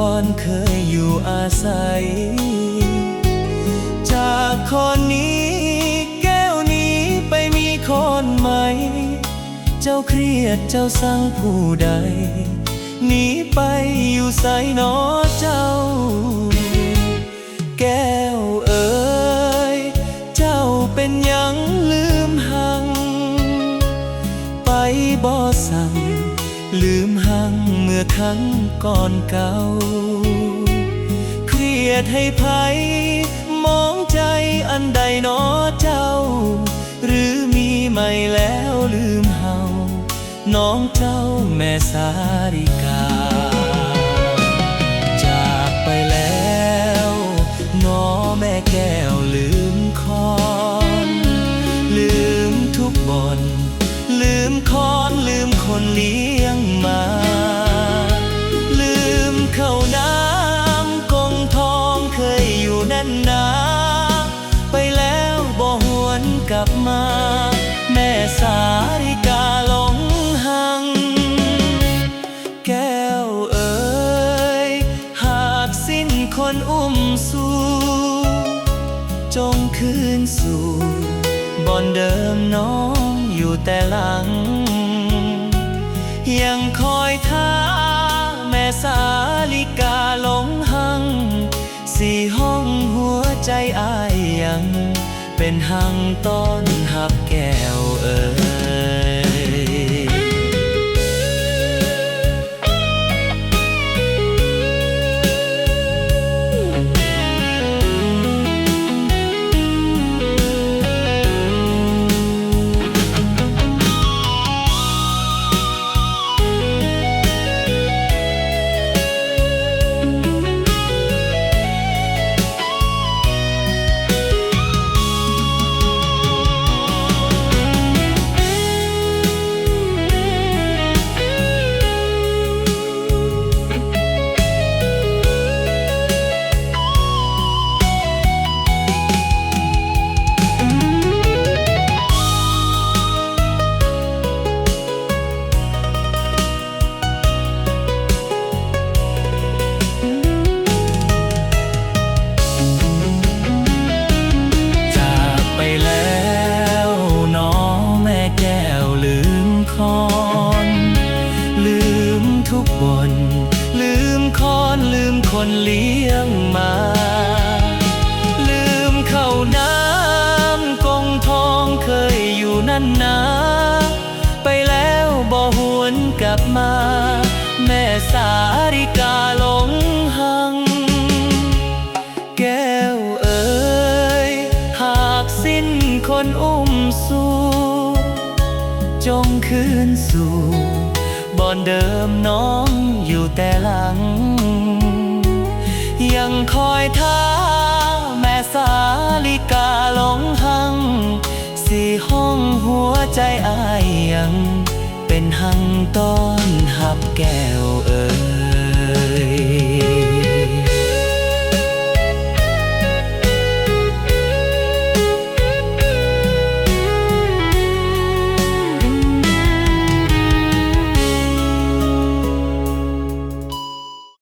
ກ່ອນເຄີຍຢູ່ອາໄສ. ຈາກຄອນນີ້ແກ້ວໜີໄປມີຄົນໃໝ່, ເຈົ້າຄຽດເຈົ້າຊັງຜູ້ໃດ, ໜີໄປຢູ່ໃສນໍເຈົ້າ? ແກ້ວເອີຍ ເຈົ້າເປັນຫຍັງລືມຮັ່ງ ໄປບໍ່ສັ່ງ ລືມຮັ່ງເມື່ອຄັ້ງກ່ອນເກົ່າ. ຄຽດໃຫ້ໃຜ ມອງໃຈອັນໃດນໍເຈົ້າ ຫຼືມີໃໝ່ແລ້ວລືມເຮົາ ນ້ອງເຈົ້າແມ່ສາລິກາ. ຈາກໄປແລ້ວນໍແມ່ແກ້ວ ລືມຄອນ ລືມທຸກບ່ອນ ລືມຄອນ ລືມຄົນລ້ຽງມາ ລືມເຂົ້ານ້ຳກົງທອງເຄີຍຢູ່ນັ້ນນາ ໄປແລ້ວບໍ່ຫວນກັບມາ ແມ່ສາລິກາຫຼົງຮັ່ງ. ແກ້ວເອີຍ ຫາກສິ້ນຄົນອຸ້ມຊູ ຈົ່ງຄືນສູ່ບ່ອນເດີມນ້ອງຢູ່ແຕ່ຫຼັງ ຍັງຄອຍຖ້າແມ່ສາລິກາຫຼົງຮັ່ງ ຊິຮ້ອງຫົວໃຈອ້າຍຍັງ ເປັນຮັ່ງຕ້ອນຮັບແກ້ວເອີຍ. ຈາກໄປແລ້ວນໍແມ່ແກ້ວລືມຄອນ ລືມທຸກບ່ອນ ລືມຄອນ ລືມຄົນລ້ຽງມາ ລືມເຂົ້ານ້ຳກົງທອງເຄີຍຢູ່ນັ້ນນາ ໄປແລ້ວບໍ່ຫວນກັບມາ ແມ່ສາລິກາຫຼົງຮັ່ງ. ແກ້ວເອີຍ ຫາກສິ້ນຄົນອຸ້ມຊູ ຈົ່ງຄືນສູ່ບ່ອນເດີມນ້ອງຢູ່ແຕ່ຫຼັງ ຍັງຄອຍຖ້າແມ່ສາລິກາຫຼົງຮັ່ງ ຊິຮ້ອງຫົວໃຈອ້າຍຍັງ ເປັນຮັ່ງຕ້ອນຮັບແກ້ວເອີ